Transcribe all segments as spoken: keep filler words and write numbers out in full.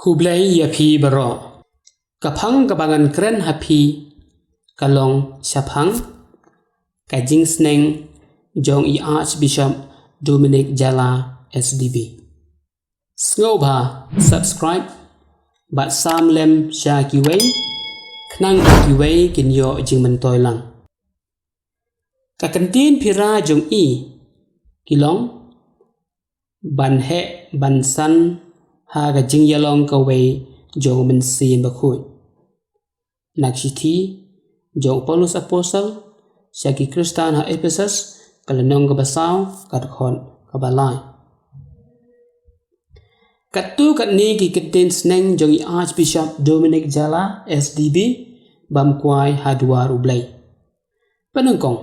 U Blei ïa phi baroh. Ka phang kaba ngan kren ha phi ka long shaphang ka jingsneng jong i Archbishop Dominic Jala S D B. Sngewbha subscribe bad sam lem sha kiwei, khnang ba kiwei kin ïoh jingmyntoi lang. Ka kyntien phira jong i ki long ban heh ban san ha ka jingïalong kawei jong u Mynsiem Bakhuid. Na ka shithi jong u Paulus Apostle sha ki Khristan ha Ephesus, ka lynnong kaba saw, ka dkhot kaba lai. Katto katne ki kyntien sneng jong i Archbishop Dominic Jala S D B bam kwai ha duar U Blei. Pynengkong,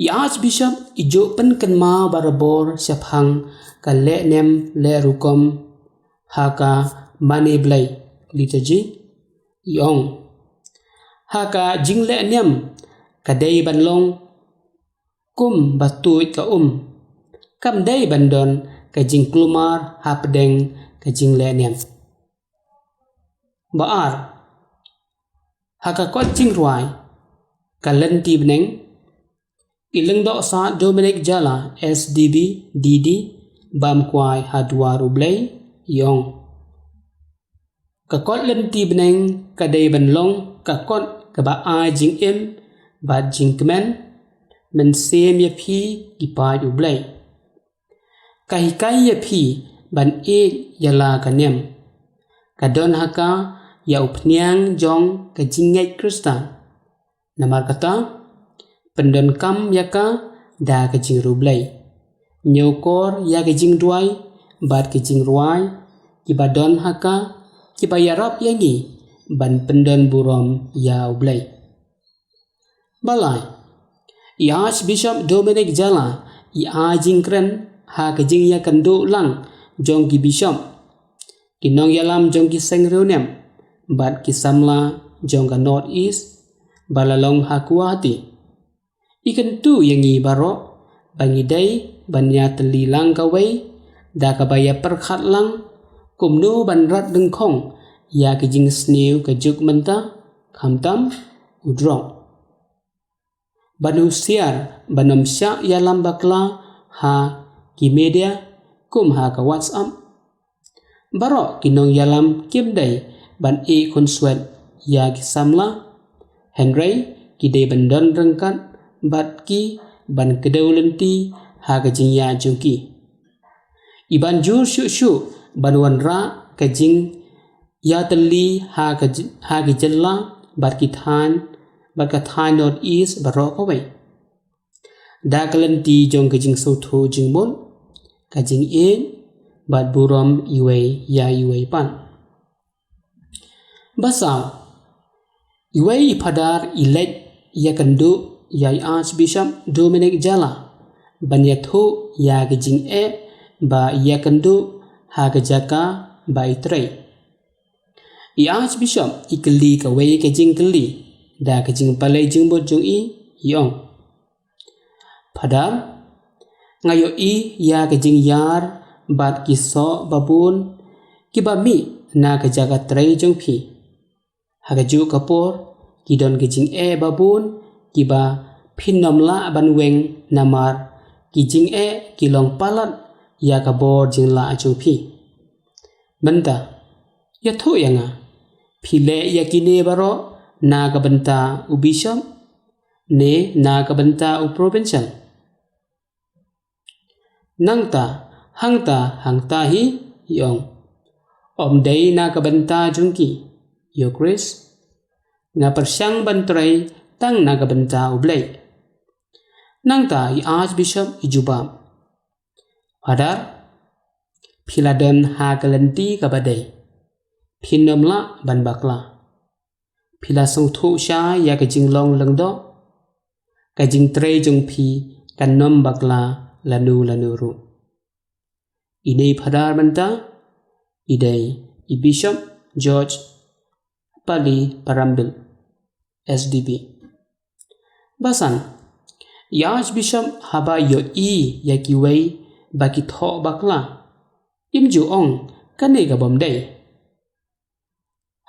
i Archbishop i ju pynkynmaw barabor shaphang ka leh niam leh rukom ha ka Mane Blei, liturgy. I ong, ha ka jingleh niam ka dei ban long kum ba tuid ka um, kam dei ban don ka jingkulmar hapdeng ka jingleh niam. Ba ar, ha ka kot jingrwai, ka lynti bneng, i Lyngdoh Saint Dominic Jala S D B D D bam kwai ha duar U Blei, i ong, ka kot lynti bneng ka dei ban long ka kot kaba ai jingim bad jingkmen mynsiem ïa phi ki paid U Blei. Ka hikai ïa phi ban ïeit ïa la ka niam. Ka don ha ka ïa u phniang jong ka jingngeit Khristan. Namar kata, pyndonkam ïa ka da ka jingriewblei. Ñiewkor ïa ka jingduwai bad ka jingrwai kiba don ha ka, kiba ïarap ïa ngi ban pyndon burom ïa U Blei. Ba lai, i Archbishop Dominic Jala i ai jingkren ha ka jingïakynduh lang jong ki bishop, ki nongïalam jong ki seng riewniam bad ki samla jong ka North East ba la long ha Guwahati. I kyntu ïa ngi baroh ba ngi dei ban ïatylli lang kawei da kaba ïapyrkhat lang kumno ban rat dyngkhong ïa ki jingsniew ka juk mynta, khamtam u drok. Ban husiar ban ym shah ïalam bakla ha ki media kum ha ka WhatsApp. Baroh ki nongïalam kim dei ban ïeh khunswet ïa ki samla, hynrei ki dei ban don ryngkat bad ki ban kdew lynti ha ka jingïaid jong ki. I ban jur shuh shuh ban wanrah ka jingïatylli ha ka j-, ha ki jylla bad ki thaiñ, bad ka thaiñ North East baroh kawei. Da ka lynti jong ka jingsngewthuh jingmut, ka jingïeit bad burom iwei ïa iwei pat. Ba saw, iwei i phadar i leit ïakynduh ïa i Archbishop Dominic Jala ban ïathuh ïa ka jingeh ba i ïakynduh ha ka jaka ba i trei. I Archbishop i kylli kawei ka jingkylli da ka jingpalei jingmut jong i, i ong, Phadar, nga ïohi ïa ka jingïar bad ki soh babun kiba mih na ka jaka trei jong phi. Ha kajuh ka por ki don ka jingeh babun kiba phin ym lah ban weng namar ki jingeh ki long palat ïa ka bor jinglah jong phi. Mynta, ïathuh ïa nga, phi leh ïa kine baroh na ka bynta u bishop ne na ka bynta u provincial? Nangta, hangta, hangta hi, i ong, ym dei na ka bynta jong ki, ïa u Khrist. Nga pyrshang ban trei tang na ka bynta U Blei. Nangta i Archbishop i jubab, Phadar, phi la don ha ka lynti kaba dei. Phin ym lah ban bakla. Phi la sngewthuh shai ïa ka jinglong lyngdoh. Ka jingtrei jong phi kan ym bakla lano lano ruh. Ine i phadar mynta i dei i Bishop George Pali Parambil, S D B. Ba san, i Archbishop haba ïohi ïa kiwei ba ki thoh bakla, im ju ong kane ka bym dei.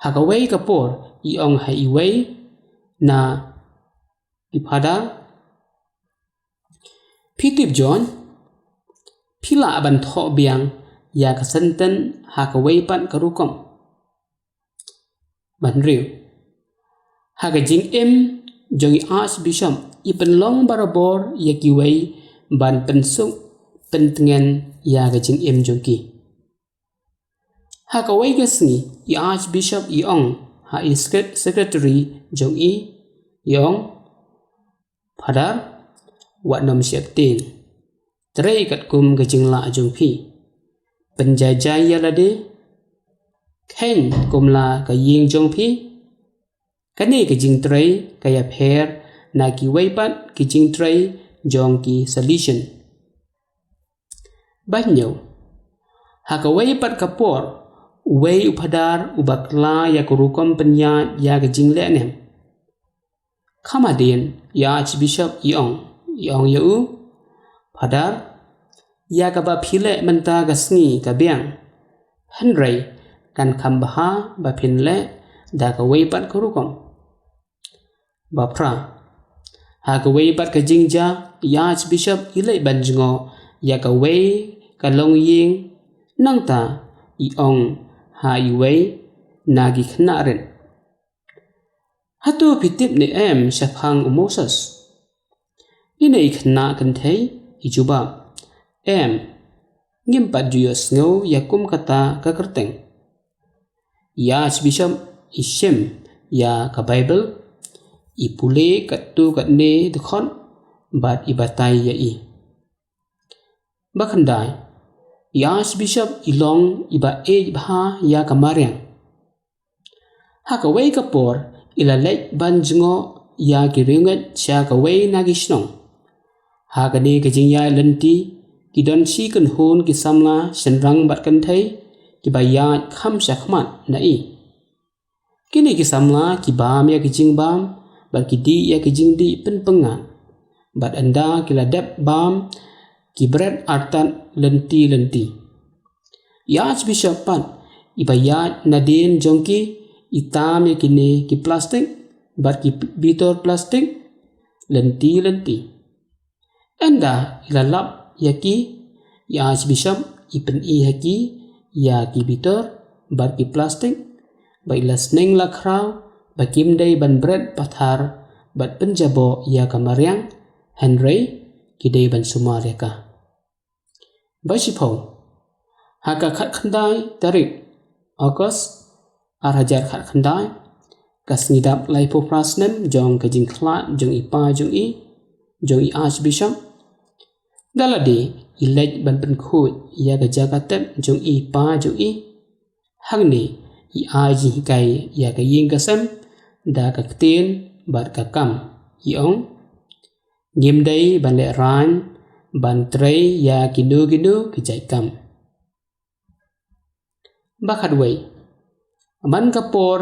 Ha kawei ka por i ong ha iwei na i phadar, "Phi tip John, phi lah ban thoh biang ïa ka senten ha kawei pat ka rukom." Ban riu, ha ka jingim jong i Archbishop i pynlong barabor ïa kiwei ban pynsuk pyntngen ïa ka jingim jong ki. Ha kawei ka sngi i Archbishop i ong ha i secret- secretary jong i, i ong, "Phadar, wat nym sheptieng. Trei katkum ka jinglah jong phi. Pynjaijai ïa lade. Khein kumla ka ïing jong phi. Kane ka jingtrei ka ïapher na kiwei pat ki jingtrei jong ki Salesian." Ban ñiew, ha kawei pat ka por, uwei u phadar uba kylla ïa ka rukom pynïaid ïa ka jinglehnem. Kham hadien i Archbishop i ong, i ong ïa u, "Phadar, ïa kaba phi leh mynta ka sngi ka biang. Hynrei kan kham bha ba phin leh da kawei pat ka rukom." Ba phra, ha kawei pat ka jingjia i Archbishop i leit ban jngoh ïa kawei ka longïing, nangta i ong ha iwei na ki khynnah rit, "Hato phi tip ne em shaphang u Moses?" Ine i khynnah kynthei i jubab, "Em, ngim pat ju ïohsngew ïa kum kata ka kyrteng." I Archbishop i shim ïa ka Baibl, i pule katto katne dkhot bad i batai ïa i. Ba khyndai, i Archbishop i long iba ïeit bha ïa ka mariang. Ha kawei ka por i la leit ban jngoh ïa ki riewngeit sha kawei na ki shnong. Ha kane ka jingïaid lynti ki don shi kynhun ki samla shynrang bad kynthei kiba ïaid kham shakhmat na i. Kine ki samla ki bam ïa ki jingbam bad ki dih ïa ki jingdih pynpyngngad. Bad ynda ki la dep bam ki bret artat lynti lynti. I Archbishop pat iba ïaid nadien jong ki i tam ïa kine ki plastik bad ki bitor plastik lynti lynti. Ynda i la lap ïa ki, i Archbishop i pyni ha ki ïa ki bitor bad ki plastik, ba i la sneng la khraw ba kim dei ban bret pathar bad pynjaboh ïa ka mariang, hynrei ki dei ban sumar ïa ka. Ba shiphew, ha ka khatkhyndai tarik August ar hajar khatkhyndai, ka sngi dap laiphew phra snem jong ka jingkhlad jong i pa jong i, jong i Archbishop. Da lade i leit ban pynkhuid ïa ka jaka tep jong i pa jong i. Hangne i ai jinghikai ïa ka ïing ka sem da ka ktien bad ka kam, i ong, ngim dei ban lehraiñ ban trei ïa kino kino ki jait kam. Ba khatwei, man ka por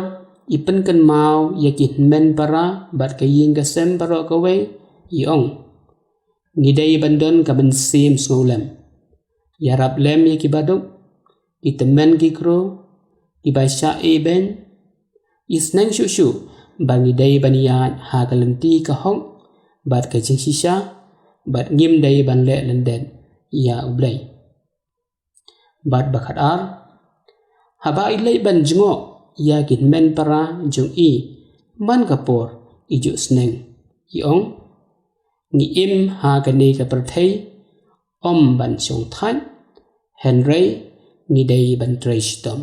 i pynkynmaw ïa ki hynmen para bad ka ïing ka sem baroh kawei, i ong, ngi dei ban don ka mynsiem sngewlem. Ïarap lem ïa ki baduk, ki tymmen ki kro, kiba shah ibeiñ, i sneng shuh shuh ba ngi dei ban ïaid ha ka lynti ka hok bad ka jingshisha, bad ngim dei ban leh lyndet ïa U Blei. Bad ba khatar, haba i leit ban jngoh ïa ki hynmen para jong i man ka por i ju sneng, i ong, ngi im ha kane ka pyrthei ym ban shongthait, hynrei ngi dei ban trei shitom.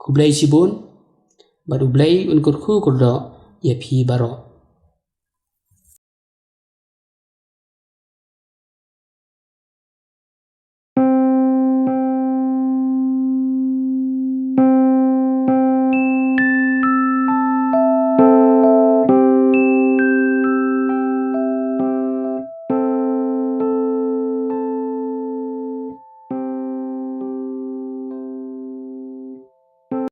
Khublei shibun, bad U Blei un kyrkhu kyrdoh ïa phi baroh.